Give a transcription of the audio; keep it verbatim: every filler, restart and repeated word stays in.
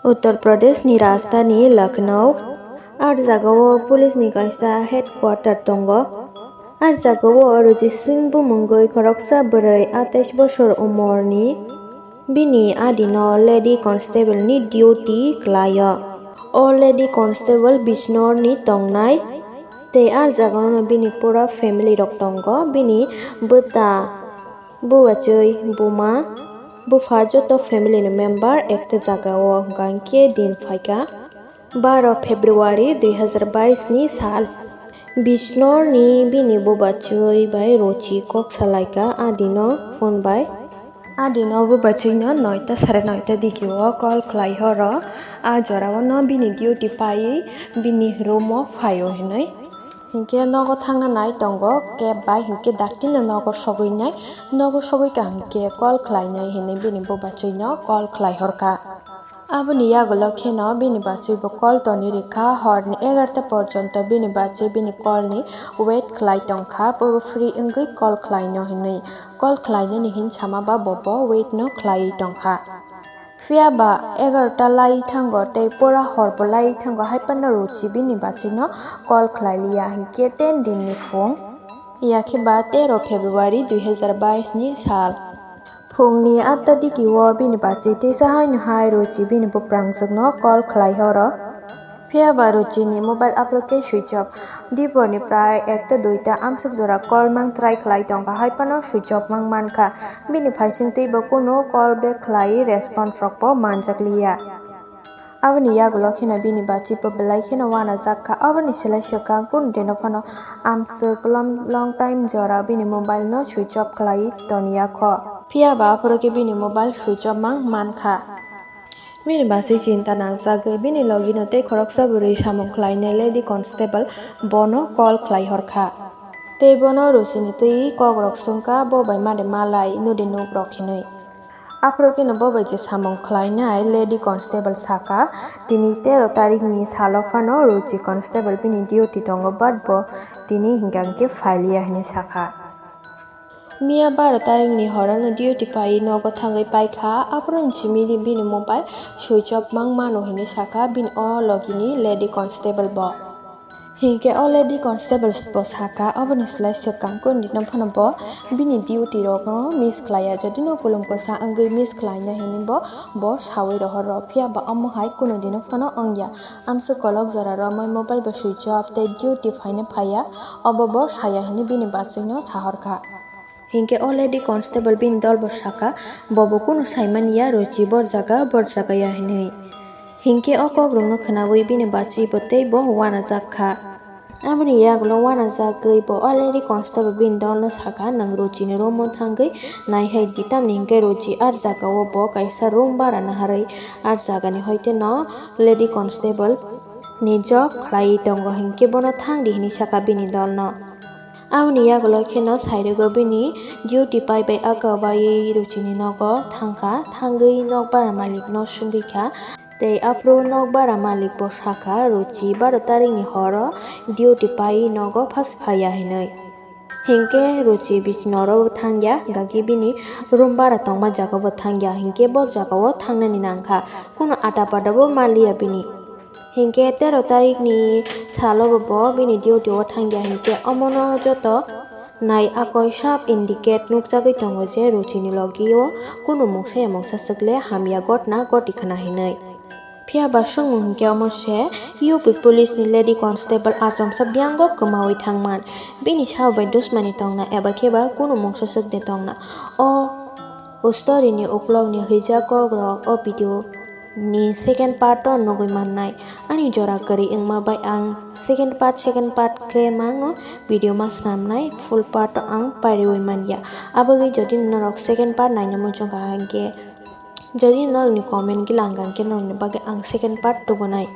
Uttar Pradeshni rajdhani Lucknow. Ar jagao police ni kaisa headquarter tongo. Ar jagao Ruchi Singh bumungwi khoroksa bwrwi atais bosor umorni bini adino lady constable ni duty khlaio. O lady constable Bijnor ni tongnai, tei ar jagao bini pura family rok tongo, bini bwta, bwbachwi, buma, bupha joto family ni member ekta jagao hwnkha hwnkhe din phaikha baro February dui hazar bais ni sal. Bijnor ni bini bwbachwi bai Ruchi kok salaikha, adino phone bai. Adino bwbachwino noita sare noita digio call khlai horo. A jorao no bini duty pai bini room o phaio hinwi. Hinkhe nogo thangna nai tongo cab bai, hinkhe dakti no nogo sogwi nai, nogo sogwi ka hinkhe call khlai nai hinwi bini bwbachwino call khlai horkha. Aboni yagulo kheno bini bachwi bo call toni rikha, horni egarta porjonto bini bachwi bini call ni wait khlai tongkha, bo free wngwi call khlai no hinwi. Call khlai nani hin sama ba bo bo wait no khlai tongkha. Phiya ba egarta lai thango tei pura hor bo lai thango, hai phano Ruchi bini bachwi no call khlai liya, hinkhe ten din ni phung, ya khe ba tero February dui hazar bais ni sal. Phungni atta digio bini bachwi teisa haino hai Ruchi bini buprangjwkno call khlai horo. Phiya ba Ruchini mobile aphuru khe switch off. Diporni prai ekta duita amsuk jora call mang try khlai tongkha, hai phano switch off mang mankha. Bini phaising teibo kunu call back khlai response rokbo manjakliya. Aboni yagulo kheno bini bachwi bo belai kheno uanajak kha. Aboni slai swkang kunu dino phano amswk long, long time jora bini mobile no switch off khlai toniya kho. Phiya ba aphuru khe bini mobile switch off mang mankha. Bini bachwi chinta nangjagwi bini logino tei khoroksa bwrwi samung khlainai lady constable bono call khlai horkha. Tei bono Ruchini twi kokrok swngkha, bo bai made malai nudi nuk rok hinwi. Aphuru kheno bo bai je samung khlainai lady constable sakha, tini tero tarikni salo phano Ruchi constable bini duty tongo, but bo tini hinkha hinkhe phailiya hinwi sakha. Miya baro tarikni horono duty pai nogo thangwi paikha, aphuruni simi bini mobile switch off mang mano hinwi sakha bini o logini lady constable bo. Hinkhe o lady constable bo sakha, oboni slai swkang kundino phano bo bini duty rokno miss khlaiya, jodi no kulum kwsa wngwi miss khlaina hinwi bo, bo sawi rohor rw, phiya ba omo hai kunu dino phano wngya. Amswk kolok jora romwi mobile bo switch off tei duty phaina phaiya, obo bo saya hinwi bini bachwino sahorkha. Hinkhe o lady constable bini dol bo sakha, bo bo kunu saimani ya Ruchi bor jaga, bor jaga ya hinwi. Hinkhe o kokrokno khwnawi bini bachwi bo tei bo uanajak kha. Aboni yagulo uanajagwi bo o lady constable bini dolno sakha, "Nwng Ruchini room-o thangwi nai hai di, tamni hinkhe Ruchi ar jagao bo kaisa room bara naharwi ar jagani hoiteno lady constable ni job khlaiwi tongo, hinkhe bono thang di," hinwi sakha bini dolno. Aboni yagulo kheno sairugo bini duty pai bai aka bai Ruchini nogo thangkha, thangwi nok bara malikno swngwi kha, tei aphuru nok bara malik bo sakha Ruchi baro tarikni horo duty pai nogo phas phaiya hinwi. Hinkhe Ruchi bisinoro thangya, gaki bini room bara tongma jagao bo thangya, hinkhe bo jagao thangnani nangkha, kunu ata pada bo maliya bini. Hinkhe tero tarikni salo bo, bo bini duty o thangya, hinkhe omono joto nai akoi sab indicate nukjagwi tongo je Ruchini logio kunu mungsa ya mungsa swkle hamya gotna goti khna hinwi. Phiya ba swngmung hinkhe omo se U P police ni lady constable achomsa biyang bo kwmawi thangman. Bini sao bai dusmani tongna eba khe ba kunu mungsa swk de tongna. O story ni uklok ni hwijak kok rok o video ni second part o nugwi mannai. Ani jora kwrwi wngma bai ang second part, second part khe mano video ma swnamnai, full part o ang pairewi manya. Abagwi jodi norok second part naina muchung kha hinkhe, jodi norokni comment gila wngkha hinkhe norokni bagwi ang second part tubunai.